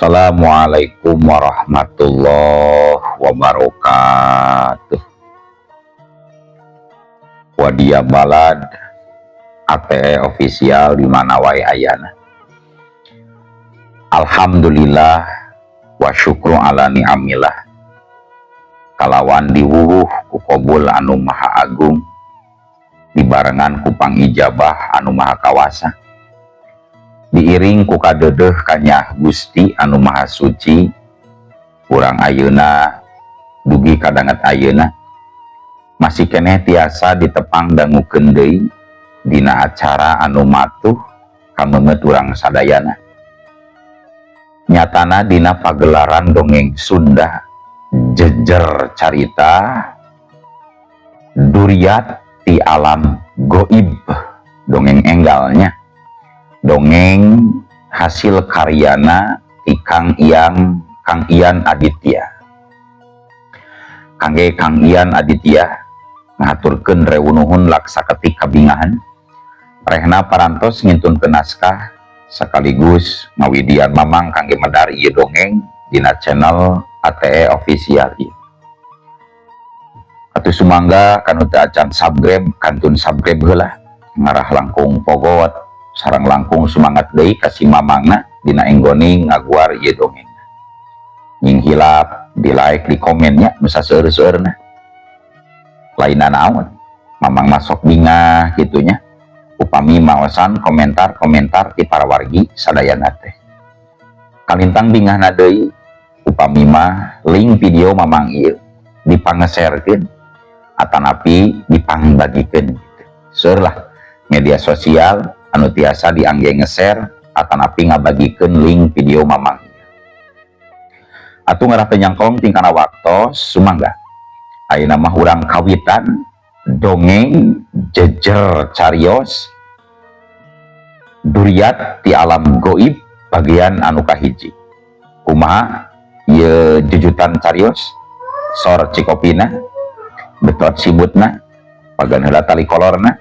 Assalamualaikum warahmatullahi wabarakatuh. Wadia Balad ATE official di mana wae ayana. Alhamdulillah wa syukru ala ni'amillah. Kalawan diwuwuh ku kobul anu maha agung, dibarengan ku pangijabah anu maha kawasa, diiring ku kadedeh kanyah Gusti anu maha suci. Urang ayeuna dugi kadanget ayeuna masih keneh tiasa ditepang dangukeun deui dina acara anu matuh kameungeut urang sadayana. Nyatana dina pagelaran dongeng Sunda jejer carita duriat ti alam goib, dongeng enggalnya, dongeng hasil karyana ti Kang Ian Aditya. Kangge Kang Ian Aditya ngaturkeun reunuhun laksa ketik kabingahan rehna parantos ngintunkeun naskah sekaligus ngawidian mamang kangge medar ieu dongeng dina channel ATE official ieu. Atuh sumangga kanu teu acan subscribe kantun subscribe heula, ngarah langkung pogot sareng langkung semangat deui ka si mamangna dina enggoning ngaguar ieu dongeng. Nying hilap di like di komennya nu saseueur-seueurna. Lainna naon mamang masuk bingah gitunya upami maosan komentar-komentar ti para wargi sadayana teh. Kalintang bingahna deui upami mah link video mamang ieu dipangeserkeun atanapi dipangbagikeun gitu. Seueur lah media sosial anu tiasa diangge ngeser atanapi ngabagikeun link video mamang. Atuh ngarah teu nyangkong tingkana waktos sumangga ayeuna mah urang kawitan dongeng jejer carios duriat ti alam goib bagian anu kahiji. Kumaha ieu jujutan carios? Sor cikopina, betot sibutna, pagan heula tali kolorna,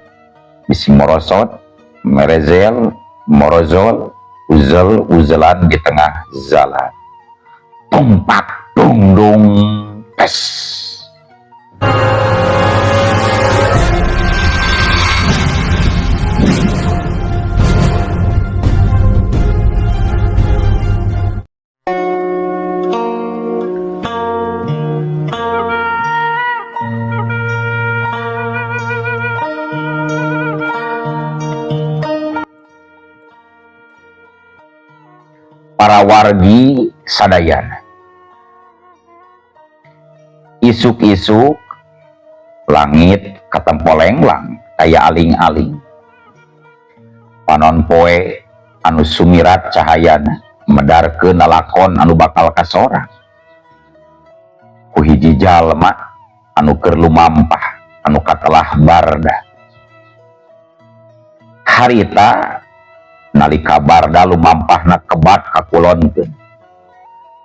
bisi morosot, merezel, morozol, uzel uzelan di tengah jalan. Tumpak dungdung pes. Para wargi sadayana, isuk-isuk langit katempo lenglang aya aling-aling, panon poe anu sumirat cahayana medarkeun lalakon anu bakal kasorang ku hiji jalma anu keur lumampah anu katelah barda. Harita nalika barda lumampahna kebat kakulonkeun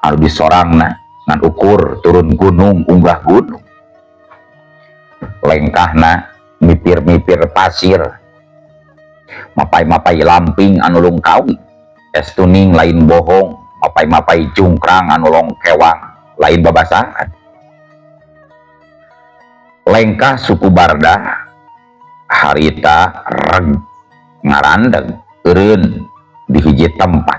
anu disorangna ngan ukur turun gunung unggah gunung, lengkahna mipir-mipir pasir, mapai-mapai lamping anu lungkawi, es tuning lain bohong, mapai-mapai jungkrang anu longkewang lain babasaan. Lengkah suku barda harita reg ngarandeg eureun di hiji tempat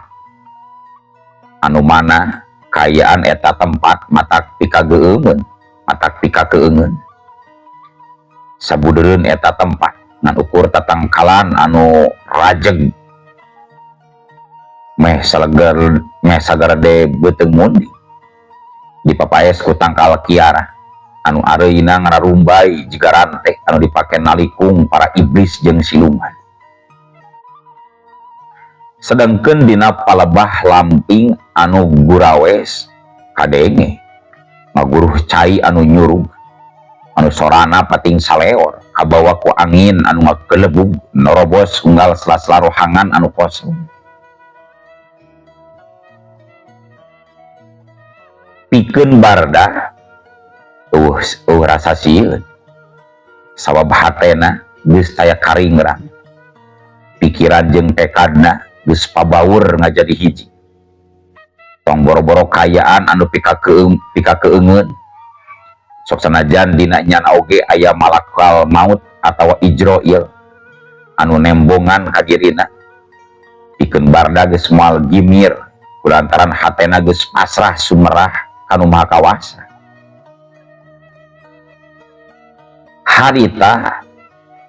anu mana kaayaan eta tempat matak pikageungeun, matak pikakeungeun. Sabudereun eta tempat ngan ukur tatangkalan anu rajeg meh saleger meh sagarede beuteung mundi dipapaes ku tangkal kiara anu areuna ngararumbay jiga rante anu dipake nalikung para iblis jeung siluman. Sedangkeun dina palebah lamping anu gurawes kadenge ngaguruh cai anu nyurug anu sorana pating saleor kabawa ku angin anu ngagelebug norobos unggal sela-sela rohangan anu kosong. Pikeun barda eueuh rasa sieun sabab hatena geus taya karingrang, pikiran jeung tekadna geus pabaur ngajadi hiji. Tong boro-boro kayaan anu pikakeungeun. Sok sanajan dina nyana oge aya malakal maut atawa ijroil anu nembongan ka dirina. Pikeun Barda geus moal gimir kulantaran hatena geus pasrah sumerah kanu Maha Kawasa. Harita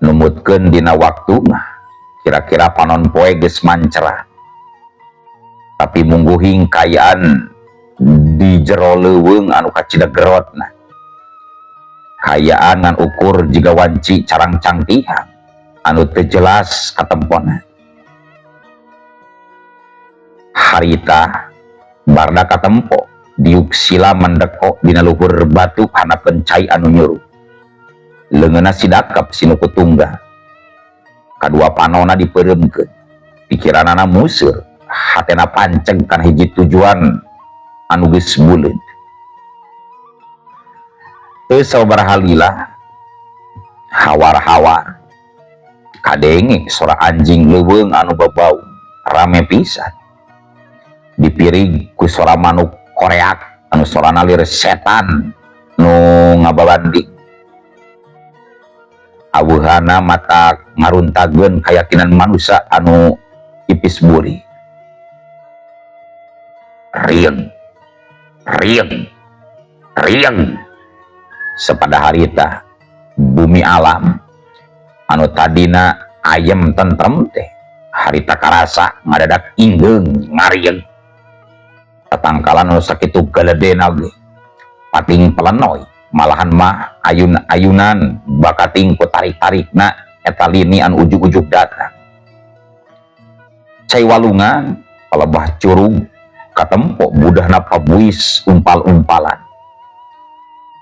numutkeun dina waktuna kira-kira panon poe geus mancera. Tapi mungguhing kayaan di jero leuweung anu kacida gerotna. Kayaan ngan ukur jiga wanci carangcang tihang anu teu jelas katempona. Harita Barda katempo diuk sila mendekok dina luhur batu hanapeun cai anu nyuruh. Leungeunna sidakep sinuku tunggal. Kadua panona dipeureumkeun. Pikiranana museur, hatena panceg kana hiji tujuan anu geus buleud. Teu sabaraha lila hawar-hawar kadenge sora anjing leuweung anu babau rame pisan. Dipirig ku sora manuk koreak anu sorana lir setan nu ngababanding. Aweuhana mata ngaruntageun kayakinan manusia anu ipis buri. Rieng, rieng, rieng. Sepada harita bumi alam anu tadina ayem tentrem teh harita karasa ngadadak inggeung ngarieng. Tatangkalan anu sakitu galedena ge pating pelenoy, malahan mah ayun-ayunan bakating ku tarik-tarikna eta lini anu ujug-ujug datang. Cai walungan palebah curug katempo budahna pabuis umpal-umpalan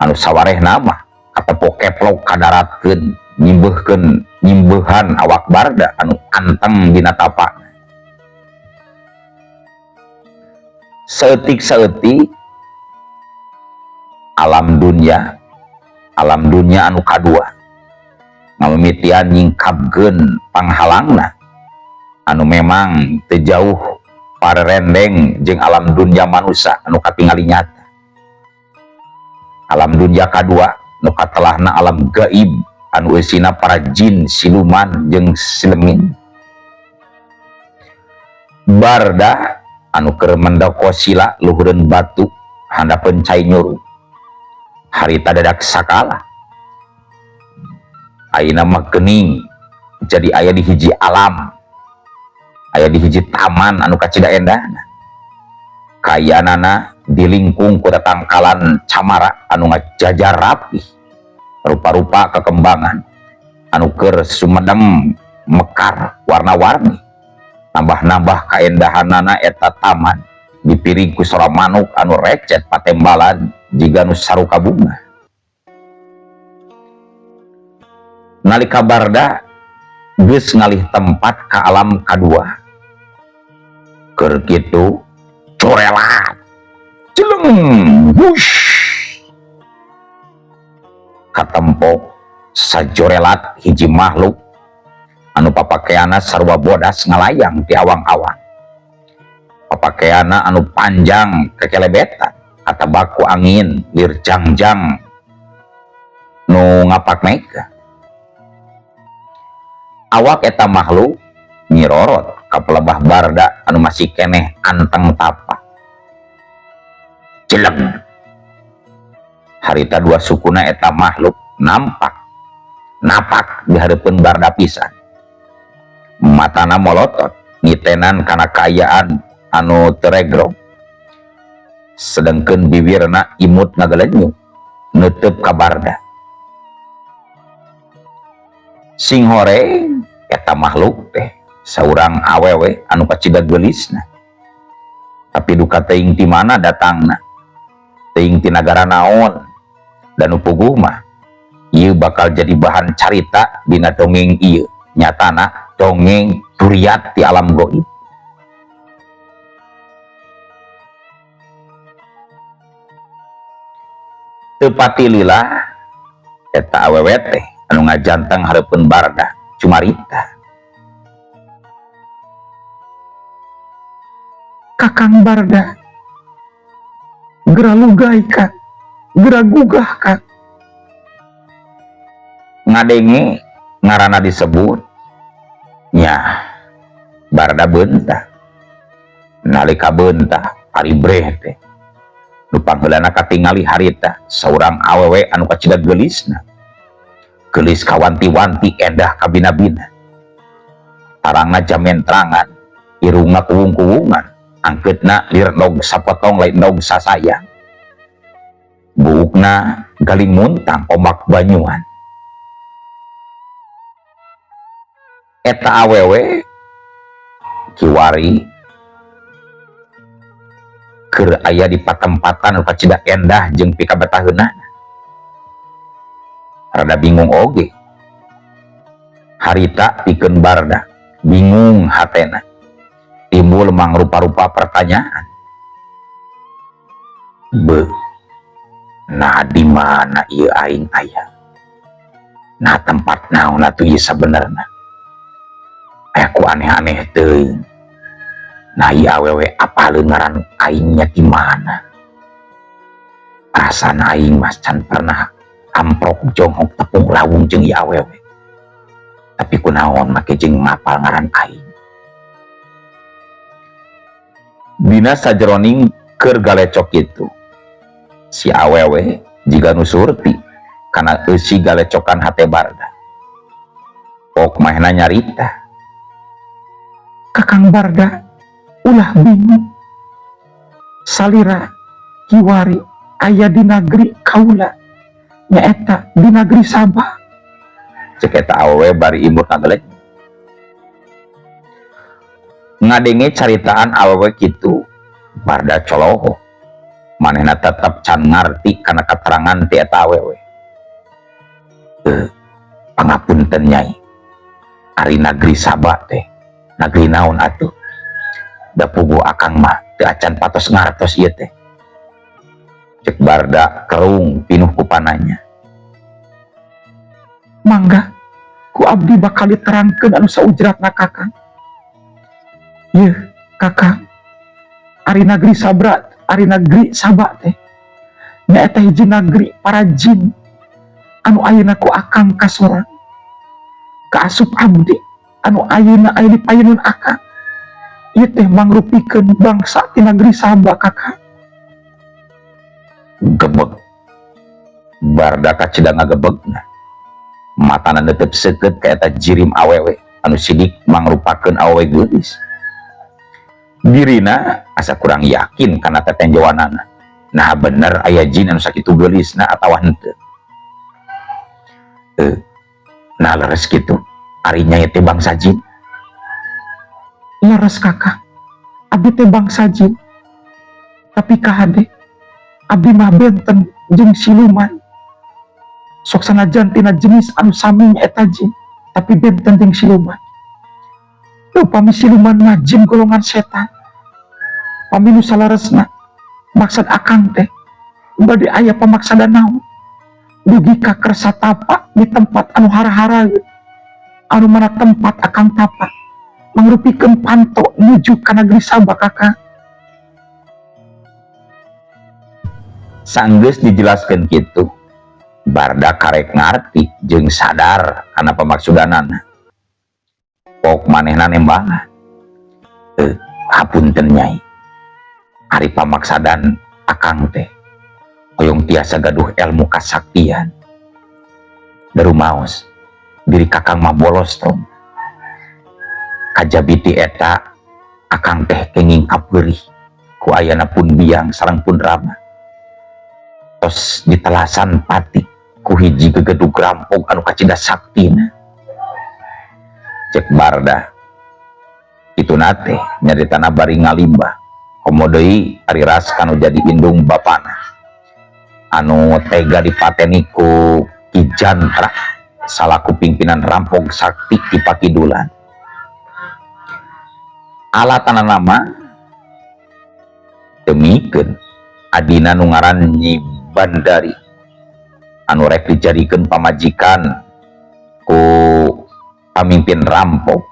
anu sawarehna mah katempo keplok kadaratkeun nyimbeuhkeun nyimbeuhan awak Barda anu anteng dina tapak. Saeutik-saeutik alam dunia anu kadua ngamimitian nyingkapkeun panghalangna anu memang teu jauh parerendeng jeung alam dunia manusia anu katingali nyata. Alam dunia kadua nu katelahna alam gaib anu eusina para jin, siluman jeung silemin. Barda anu keur mendoko sila luhureun batu handapeun cai nyuruh. Harita dadak sakala. Ayeuna mah geuning jadi aya di hiji alam, aya di hiji taman anu kacida endahna. Kayanana dilingkung ku tatangkalan camara anu ngajajar rapih, rupa-rupa kekembangan anu keur sumedeng mekar warna-warni. Nambah-nambah kaendahanana eta taman dipiring ku sora manuk anu recet patembalan jiga nu saruka bunga. Nalika Barda geus ngalih tempat ka alam kadua, keur kitu corelat jeleng wush katempo sajorelat hiji makhluk anu papakeana sarua bodas ngalayang di awang-awang. Papakeana anu panjang kekelebetan katabaku angin lir jangjang nu ngapak mega. Awak eta makhluk nyirorot ka pelebah Barda anu masih keneh anteng tapa. Jeleng harita dua sukuna eta makhluk nampak napak di hareupeun Barda pisan. Matana molotot ngitenan kana kaayaan anu teregrong, sedengkeun bibirna imut ngagelenyuk neuteub ka Barda. Sing hore eta makhluk teh saurang awewe anu kacida geulisna, tapi duka teuing ti mana datangna, teuing ti nagara naon, dan nu puguh mah ieu bakal jadi bahan carita dina dongeng ieu, nyatana dongeng duriat di alam goib. Teu pati lila eta awewe teh anu ngajanteng hareupeun Barda cumarita. Kakang Barda, Geura lugay, Kang. Geura gugah, Kang. Ngadenge ngaranna disebut nya, Barda beunta. Nalika beunta, ari breh teh nu pangheulana katingali harita saurang awewe anu kacida geulisna, geulis kawanti-wanti, endah kabina-bina, tarangna jamentrangan, irungna kuwung-kuwungan, angkeutna lir endog sapotong lain endog sasayang, buukna galing muntang ombak banyuan. Eta awewe kiwari keur aya di patempatan anu kacida endah jeung pikabetaheunana. Rada bingung oge harita pikeun Barda, bingung hatena, timbul mangrupa-rupa pertanyaan. Be, nah di mana ieu aing aya? Nah, tempat naon atuh ieu sabenerna? Aya ku aneh-aneh teuing. Nah, ieu awewe apaleun ngaran aingnya di mana? Perasaan aing mah can pernah amprok jonghok tepung lawung jeung ieu awewe. Tapi kunaon make jeung ngapal ngaran aing? Dina sajeroning keur galecok kitu, si awewe jiga nu surti kana eusi galecokan hate Barda. Pok mahna nyarita. Kakang Barda, ulah bingung. Salira kiwari aya di nagri kaula, nyaeta di nagri Sabah. Cek eta awewe bari imut ngagelek. Ngadenge caritaan awewe kitu, Barda coloho. Manehna tetep can ngarti kana katerangan ti eta awewe. Pangapunten Nyai, ari nagri Sabah teh nagri naon atuh? Da puguh akang mah teu acan patos ngartos ieu teh. Cek Barda kerung pinuh ku pananya. Mangga ku abdi bakal diterangkeun anu saujratna, Kakang. Yeuh, Kakang, ari nagri Sabra, ari nagri Sabah teh nyaeta hiji nagri para jin anu ayeuna ku akang kasorang kaasup abdi anu ayeuna aya di payunun akang. Ieu teh mangrupikeun bangsa ti nagri Sabah, Kakang. Gebeg. Barda kacida ngagebegna. Matana netep seukeut ka eta jirim awewe anu sidik mangrupakeun awewe geulis. Dirina asa kurang yakin kana tetenjoanana. Nah, bener aya jin anu sakitu geulisna atawa henteu? Nah, leres kitu. Ari nyai teh bangsa jin? Leres, Kakang, abdi teh bangsa jin. Tapi kahade, abdi mah benten jeung siluman. Sok sanajan tina jenis anu sami eta jin, tapi benten jeung siluman. Upami siluman mah jin golongan setan. Pami nu salaresna, maksud akang teh bade aya pamaksadan naon dugi ka kersa tapa di tempat anu hara-hara, anu mana tempat akang tapa mangrupikeun panto nuju ka negeri Sabah, Kakang. Sanggeus dijelaskeun kitu, Barda karek ngarti jeung sadar kana pamaksudanana. Pok manehna nembangan. Hapunten Nyai, ari pamaksadan akang teh hoyong tiasa gaduh ilmu kasaktian. Darumaos diri kakang mah bolos tong. Kajabi ti eta akang teh kenging kapeurih ku ayana pun biang sareng pun rama. Tos ditelasan pati ku hiji gegedug rampog anu kacida saktina. Cek Barda itu nate nyaritana bari ngalimbah. Komo deui ari ras kanu jadi indung bapana anu tega dipateni ku Ki Jantra salaku pimpinan rampog sakti di Pakidulan. Alatana nama demikeun adina nu ngaran Nyi Bandari anu rek dijadikeun pamajikan ku pamimpin rampok.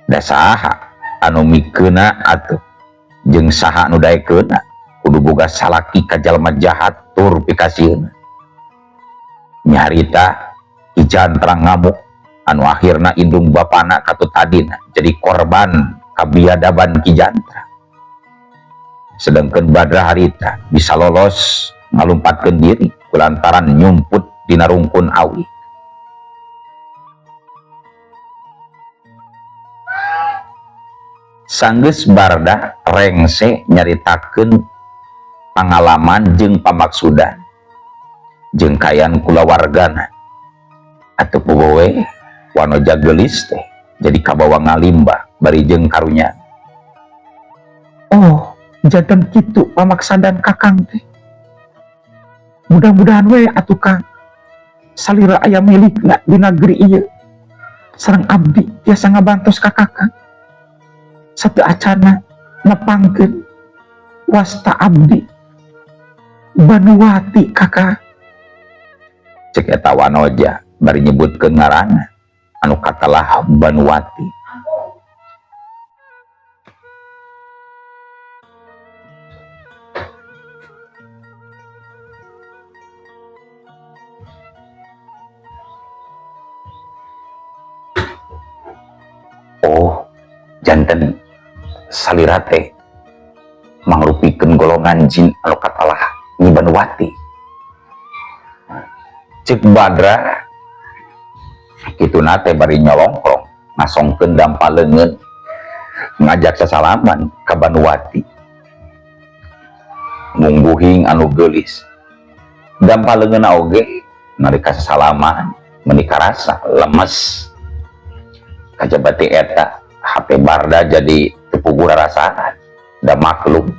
Da saha anu mikeuna atuh Jeung saha nu daekeunna kudu boga salaki ka jalma jahat tur pikasieun. Nyarita Ki Jantra ngamuk anu akhirna indung bapana katut adina jadi korban kabiadaban Ki Jantra. Sedangkan Badra harita bisa lolos ngalumpatkeun diri kulantaran nyumput dina rungkun awi. Sanggeus Barda rengse nyaritakeun pangalaman jeung pamaksudan jeung kaayaan kulawargana. Atuh poho we wanoja geulis teh jadi kabawa ngalimbah bari jeung karunya. Oh, janten kitu pamaksadan Kakang teh. Mudah-mudahan we atuh Kang salira aya milikna di negeri ieu. Sareng abdi tiasa ngabantos ka Kakang. Sateu acana nepangkeun wasta abdi Banuwati Kakak. Cek eta wanoja bari nyebutkeun ngaranna anu katalah Banuwati. Oh, janten salira teh mangrupikeun golongan jin anu katalah Nyi Banuwati. Cek Badra kituna teh bari nyolongkrong ngasongkeun dampa leungeun ngajak sasalaman ka Banuwati. Mungguhing anu geulis dampa leungeunna oge nalika sasalaman meuni karasa lemes. Kajabati eta hate Barda jadi teu puguh rarasaan da maklum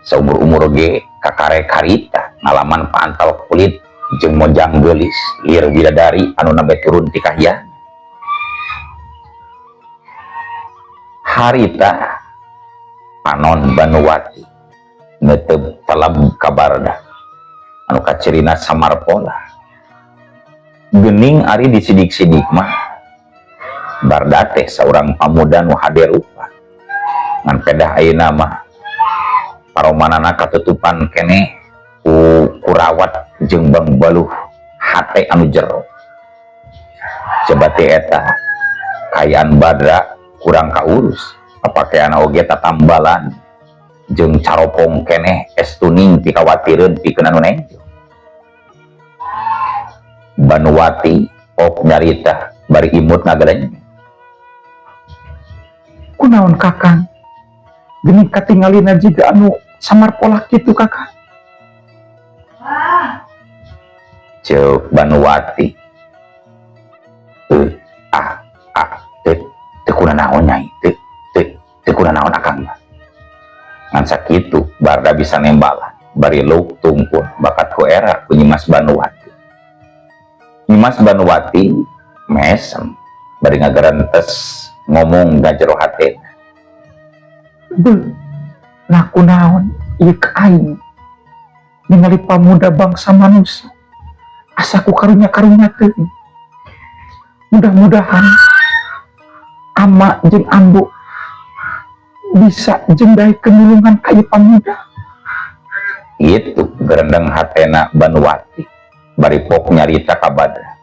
saumur-umur ge kakare karita ngalaman pantal kulit jeung mojang geulis lir bidadari anu nembe turun ti kahyangan. Harita panon Banuwati neuteup teleb ka Barda anu kacirina samar pola. Geuning ari disidik-sidik mah Barda teh saurang pamuda nu hade rupa. Ngan pedah ayeuna mah paromanana katutupan keneh ku kurawat jeung bangbaluh hate anu jero. Jabati eta kaayaan Badra kurang kaurus, papakean oge tatambalan jeung caropong keneh estuning pikawatireun pikeun anu nenjo. Banuwati ok nyarita bari imut ngageleng. Kunaon Kakang? Geuning katingalina jiga anu samar pola kitu Kakang. Ceuk Banuwati. Ah, ah, teu, teu kunanaon nyai, teu, teu, teu kunanaon akang mah. Ngan sakitu Barda bisa nembalan bari luk tungkul bakat ku era ku Nyimas Banuwati. Nyimas Banuwati mesem bari ngagerentes ngomong gajero hate. Beuh, nah kunaon ieu ka aing ningali pamuda bangsa manusia asa ku karunya-karunya teuing. Mudah-mudahan ama jeung ambu bisa jeung daekeun nulungan ka ieu pamuda. Itu gerendeng hatena Banuwati bari pok nyarita ka Badra.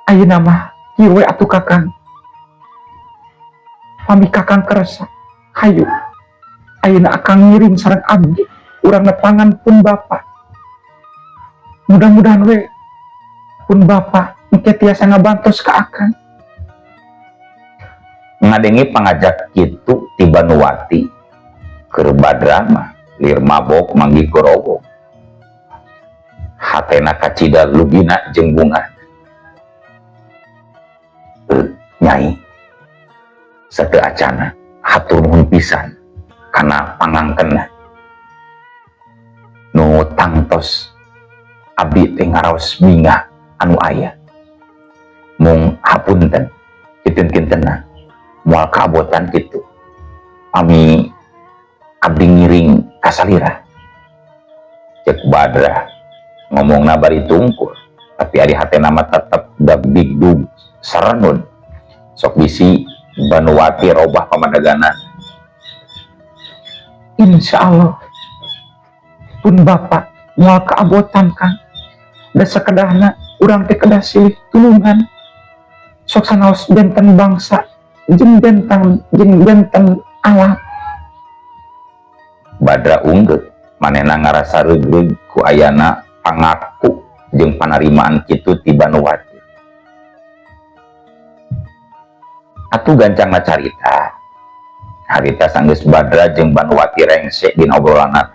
Ayeuna mah kieu we atuh Kakang. Pami Kakang kersa, hayu ayeuna akang ngiring sareng abdi urang nepangan pun bapa. Mudah-mudahan we pun bapa engke tiasa ngabantos ka akang. Ngadenge pangajak kitu ti Banuwati keur Badra mah lir mabok manggih gorowok. Hatena kacida lugina jeung bunga. Nyai sateu acana hatur nuhun pisan kana pangangkenna nu tangtos abdi teh ngaraos bingah anu aya. Mung hapunten kinten-kintenna moal kaabotan kitu pami abdi ngiring kasalira. Cek Badra ngomongna bari tungkur tapi ari hatena mah tetep dagdigdug sarenun. Sok bisi Banuwati robah pamadagana. Insya Allah pun bapak moal kaabotan, Kang. Da sakedahna urang teh kedah silih tulungan, sok sanaos benten bangsa jeung benten, jeung benten alam. Badra unggeut, manehna ngarasa reugreug ku ayana pangaku jeung panarimaan kitu ti Banuwati. Atuh gancangna carita. Harita sanggeus Badra jeung Banuwati rengse dina obrolanna.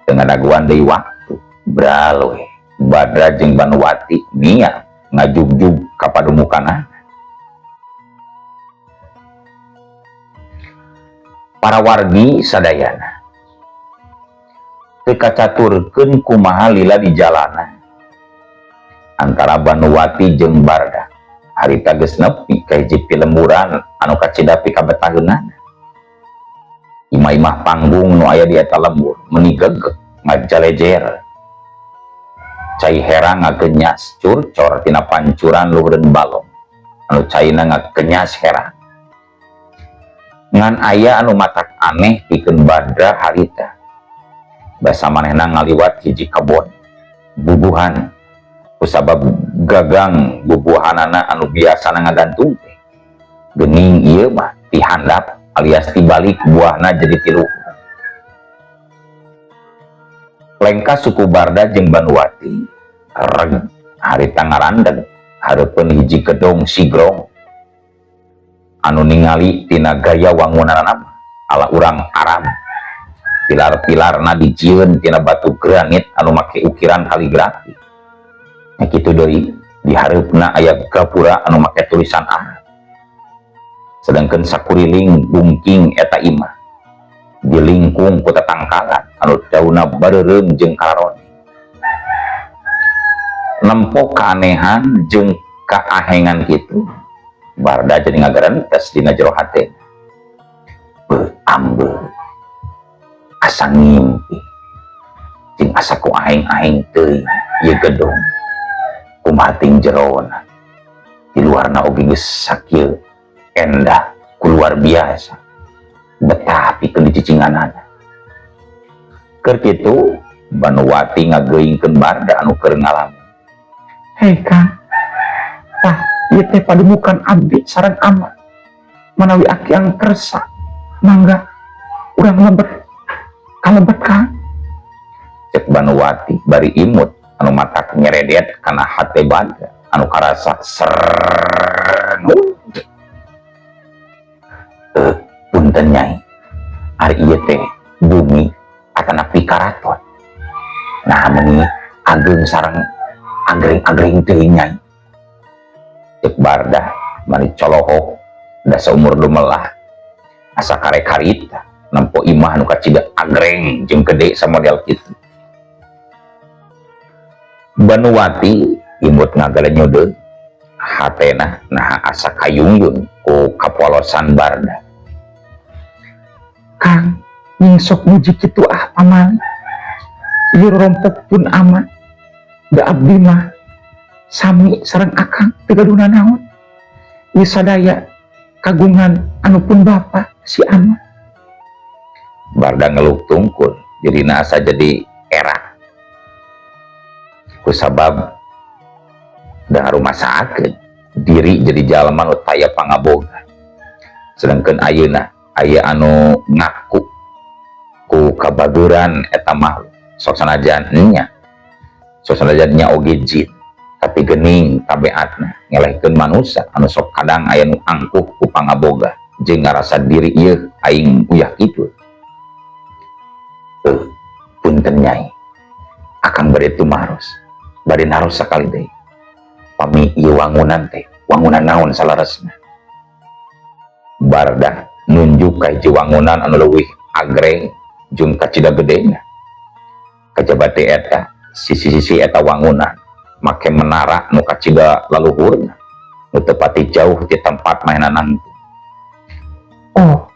Teu ngadaguan deui waktu. Bral we. Badra jeung Banuwati mia ngajugjug ka padumukanna. Para wargi sadayana teu kacaturkeun kumaha lila di jalanan antara Banuwati jeung Barda. Harita geus nepi ka hiji pilemburan anu kacida pikabetaheunana. Imah-imah panggung nu aya di eta lembur meuni gegeg ngajalejer. Cai herang ngagenyas curcor tina pancuran luhureun balong anu caina ngagenyas herang. Ngan aya anu matak aneh pikeun Badra harita. Basa manehna ngaliwat hiji kebon bubuhan kusabab gagang bubuhanana anu biasana ngagantung teh geuning ieu mah dihandap alias dibalik buahna jadi tilu. Lengkah suku Barda jeung Banuwati reg harita ngarandeg hareupeun hiji gedong sigrong anu ningali tina gaya wangunanana ala urang Arab. Pilar-pilarna dijieun tina batu granit anu make ukiran kaligrafi. Nya kitu deui di hareupna aya gapura anu make tulisan Arab. Sedangkan sakuriling bungking eta imah dilingkung ku tatangkalan anu daunna bareureum jeung kararon. Nempo keanehan jeung keahengan kitu, Barda jadi ngagerentes dina jero hate. Beuh, ambeuh. Asa ngimpi jeung asa ku aeng-aeng teuing ieu gedong. Kumaha ting jerona? Di luarna oge geus sakieu endah ku luar biasa. Betah pikeun dicicinganana. Keur kitu Banuwati ngageuingkeun Barda anu keur ngalamun. Hei Kang, tah ieu teh pademukan abdi sareng ama. Manawi aki ang kersa, mangga urang lebet kalebet, Kang. Cek Banuwati bari imut anu matak nyeredet kana hate Badra anu karasa sernu. Punten Nyai, ari ieu teh bumi atanapi karaton? Nah, meuni ageng sareng agreng-agreng teuing, Nyai. Cek Barda mani colohok da saumur dumelah asa karek harita nempo imah nu kacida agreng jeung gede samodel kitu. Banuwati imut ngagalenyo deui hatena, naha asa kayungyun ku kapolosan Barda. Kang, ning sok muji kitu ah pamali. Ieu rompok pun ama. Da abdi mah sami sareng akang teu gaduh nanaon. Ieu sadaya kagungan anu pun bapa si ama. Barda ngeluk tungkul, jadina asa jadi era. Kusabab da ngarumasakeun diri jadi jalma nu taya pangaboga. Sedangkan ayeuna aya anu ngaku ku kabaguran eta makhluk. Sok sanajan nya, sok sanajan nya oge jin, tapi gening tabiatna ngelehkeun manusia anu sok kadang aya nu angkuh ku pangaboga jeung ngarasa diri ieu aing uyah kitu. Punten Nyai, akang bade tumaros, bade naros sakali deui. Pami ieu wangunan teh, wangunan naon salaresna? Barda nunjuk ka hiji wangunan anu leuwih agreng jeung kacida gedena. Kajaba teh eta sisi-sisi eta wangunan make menara nu kacida laluhurna nu teu pati jauh ti tempat mainan nanti. Oh,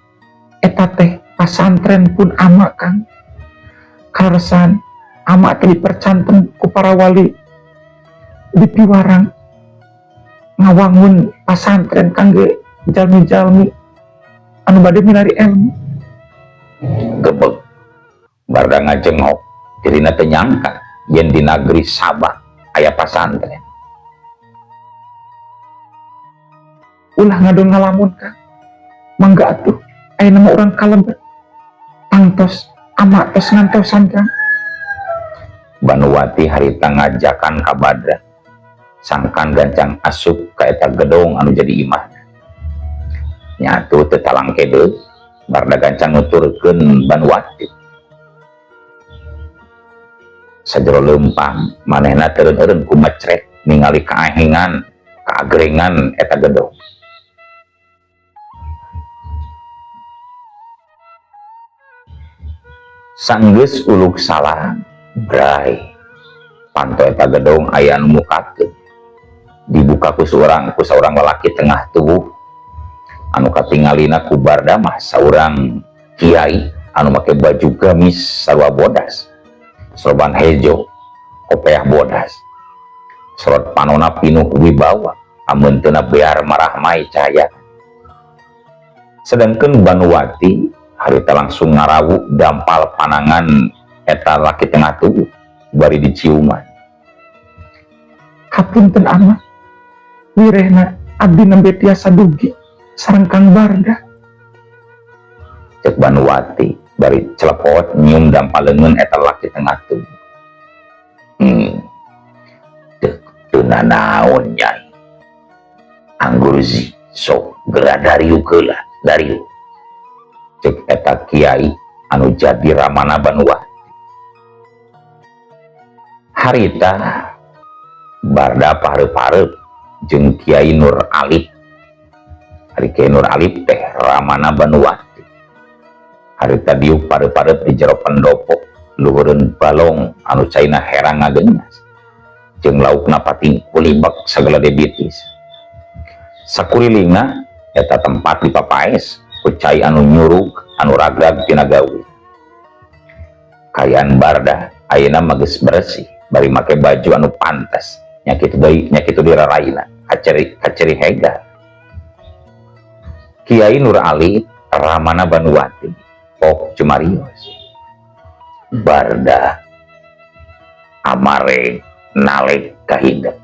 eta teh pasantren pun ama, Kang. Kaleresan ama teh dipercanten ku para wali di piwarang ngawangun pasantren kangge jalmi-jalmi anu bade milari ilmu. Gebeg Barda ngajengok, dirina teu nyangka yen di negeri Sabah aya pasantren. Ulah ngadon ngalamun, Kang. Mangga atuh, ayeuna mah urang kalebet. Tangtos ama tos ngantosan, Kang. Banuwati harita ngajakan ka Badra sangkan gancang asup ka eta gedong anu jadi imahna. Nyatu teu talangke deui, Barda gancang nuturkeun Banuwati. Sajero leumpang manehna teureun-eureun ku mecret ningali kaahengan kaagrengan eta gedong. Sanggeus uluk salam, bray, panto eta gedong aya anu mukakeun. Dibuka ku saurang lalaki tengah tubuh anu katingalina ku Barda mah saurang kiai anu make baju gamis sarua bodas, sorban hejo, kopeah bodas, sorot panona pinuh wibawa, ameunteuna bear marahmai cahaya. Sedangkan Banuwati harita langsung ngarawu dampal panangan eta laki tengah tubuh bari diciuman. Hapunten ama, wirehna abdi nembe tiasa dugi sareng Kang Barda. Cek Banuwati bari celepot nyium dampal leungeun eta laki tengah tubuh. Teu nanaon, Nyai. Anggur zi sok geura dariuk heula, dariuk. Cek eta kiai anu jadi ramana Banuwati. Harita Barda pareup-pareup jeung Kiai Nur Alif. Ari Kiai Nur Alif teh ramana Banuwati. Harita diuk pareup-pareup di jero pendopo luhureun balong anu caina herang ngagengas jeung laukna pating kulibek sagala debitis. Sakurilingna eta tempat dipapaes ku cai anu nyurug anu ragrag tina gawe. Kaayaan Barda ayeuna mah geus beresih bari make baju anu pantas, nya kitu deui, nya kitu diraraina kaceri kaceri hegar. Kiai Nur Ali ramana Banuwati pok cumarios. Barda amare nalek kahidep,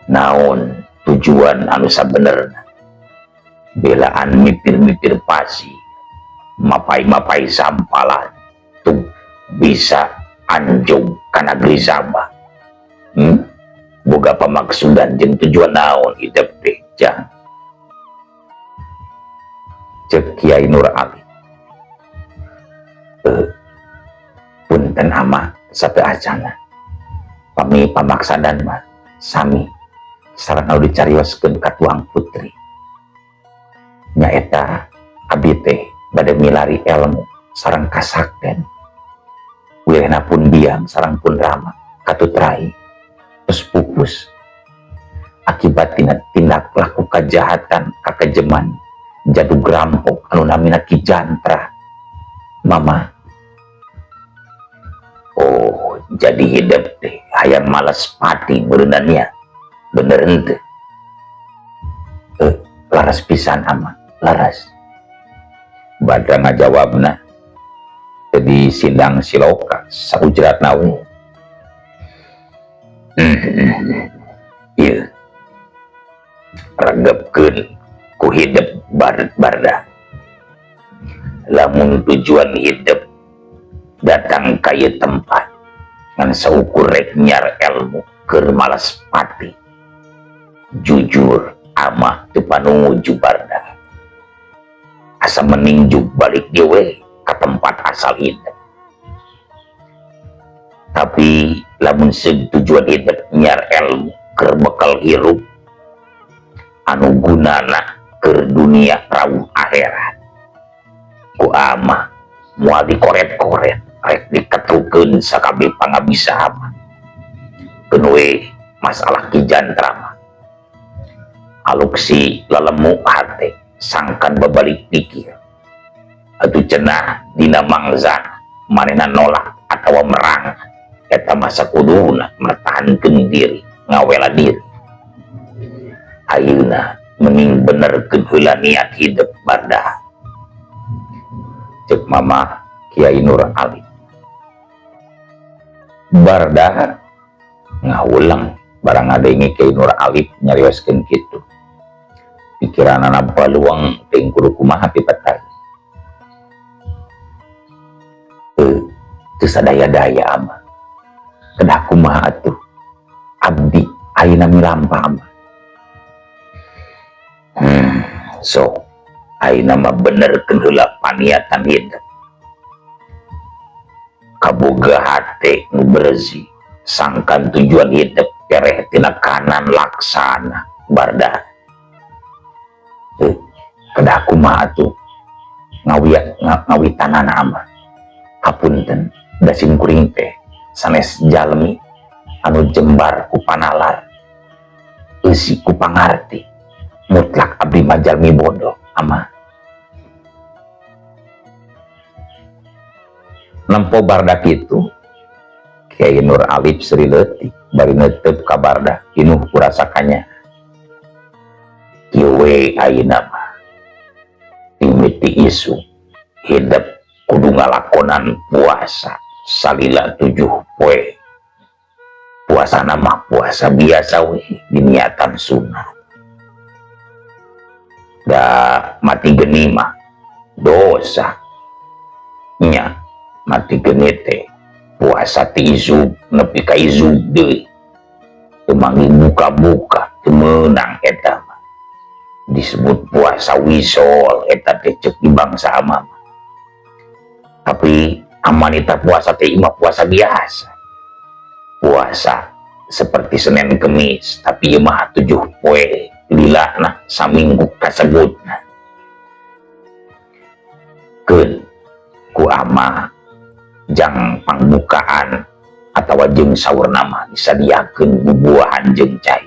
naon tujuan anu sabenerna belaan mipir-mipir pasi mapai-mapai sampalan tuh bisa anjung kana negeri Sabah? Boga pamaksudan jeung tujuan naon hidup teh, jang? Cek Kiai Nur Ali. Punten ama, sateuacana, pami pamaksadan mah sami sareng anu dicarioskeun ka tuang putri, nyaeta abdi teh bade milari ilmu sareng kasakten. Wirehna pun biang sareng pun rama katut rai terus pupus akibat tina tindak laku kejahatan kakejeman jadug rampok anu namina Ki Jantra, Mama. Oh, jadi hidup teh hayang malas pati berendannya, bener henteu? Laras pisan, ama, laras. Badra ngajawabna jadi sindang siloka saujratna we. Ieu regepkeun ku hidup, Barda. Lamun tujuan hidup datang ka ieu tempat ngan saukur rek nyiar ilmu keur malas pati, jujur ama teu panuju. Barda asa mending juk balik dewe ka tempat asal hidup. Tapi lamun seug tujuan hidup nyiar ilmu keur bekal hirup anu gunana keur dunia rauh akhirat, ku ama moal dikoret-koret, rek diketrukeun sakabeh pangabisa ama. Keun we masalah Ki Jantra mah aluksi lelemu hate sangkan babalik pikir. Atuh cenah dina mangsa manehna nolak atawa merang, eta masa kuduna mertahankeun diri, ngawela diri. Ayeuna mending benerkeun heula niat hidup Barda. Cek Mama Kiai Nur Alif. Barda ngahuleng barang ngadenge Kiai Nur Alif nyarioskeun kitu. Pikiranana baluang teuing kudu kumaha pipetah. Teu teu sadaya-daya ama. Kedah kumaha atuh? Abdi ayeuna milampah ama. So ayeuna mah benerkeun heula paniatan hidup. Kaboga hate nu bersih, sangkan tujuan hidup kereh tina kanan laksana barda. Kedah kumaha atuh ngawitanana ama. Hapunten, da sim kuring teh sanes jalmi anu jembar ku panalar, eusi ku pangarti. Mutlak abdi mah jalmi bodoh ama. Nempo barda kitu Kiai Nur Alif seri leutik bari neuteup ka barda kinuh kurasakanya. Kieu we ayeuna mah mimiti isu hidup kudu ngalakonan puasa salila 7 poe. Puasana mah puasa biasa we diniatan sunnah. Da mati geni mah dosa nya. Mati geni teh puasa ti izub nepi ka izub deui. Teu manggih buka-buka teu meunang eta mah. Disebut puasa wisol eta teh ceuk di bangsa ama mah. Tapi amanita puasa teh imah puasa biasa. Puasa seperti Senin Kemis, tapi ieu mah 7 poe lilana saminggu kasebutna. Keun ku ama jang pangbukaan atawa jeung saurna mah disadiakeun bubuahan jeung cai.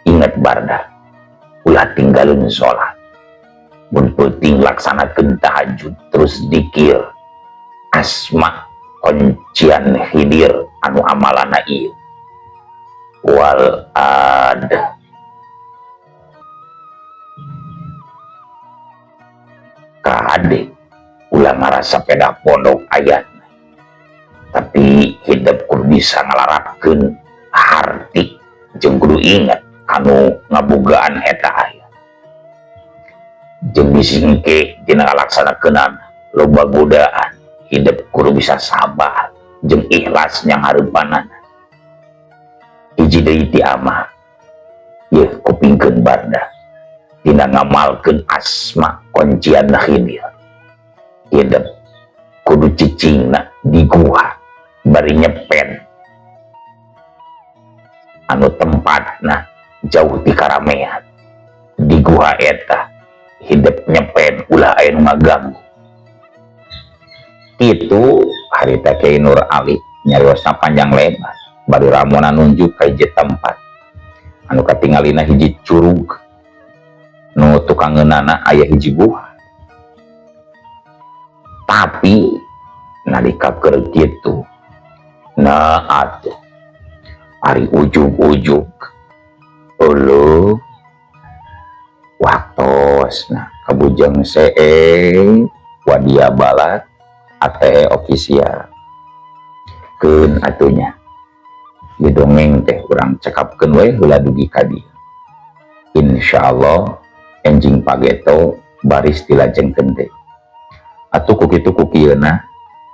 Ingat barda, ulah tinggalin salat. Mun peuting laksanakeun tahajud terus dikir asma kuncian hidir anu amalana ieu. Wal ad kade ulah ngarasa peda pondok ayat, tapi hidup kudu bisa ngalarapkeun harti jeung kudu ingat kanu ngabogaan eta ayat. Jeung disingke dina ngalaksanakeunana loba godaan, hidup kudu bisa sabar jeung ikhlas nyanghareupanana. Hiji deui ti amah yeuh kupingkeun barda dina ngamalkeun asma kuncian khidir. Hidup kudu cicingna di gua bari nyepen anu tempatna jauh ti karamean. Di gua eta hidup nyepen ulah aya nu ngaganggu. Kitu harita Kiai Nur Alif nyariosna panjang lebar bari ramona nunjuk ka hiji tempat anu katingalina hiji curug nu tukangeunana aya hiji gua. Tapi nalika keur kitu nah atuh ari ujug-ujug euleuh waktosna kabujeng see wadia balat ATE official keun atunya di dongeng teh urang cekapkeun we heula dugi ka dieu. Insyaallah enjing pageto baris dilajengkeun teh. Atuh ku kitu ku kieuna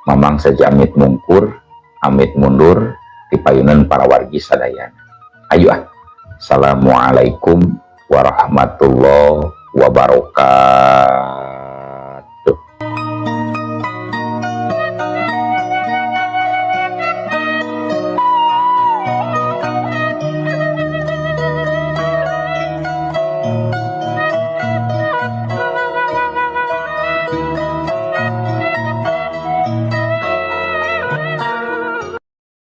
mamang saja amit mungkur amit mundur dipayunan para wargi sadayana. Ayo ah. Assalamualaikum warahmatullahi wabarakatuh.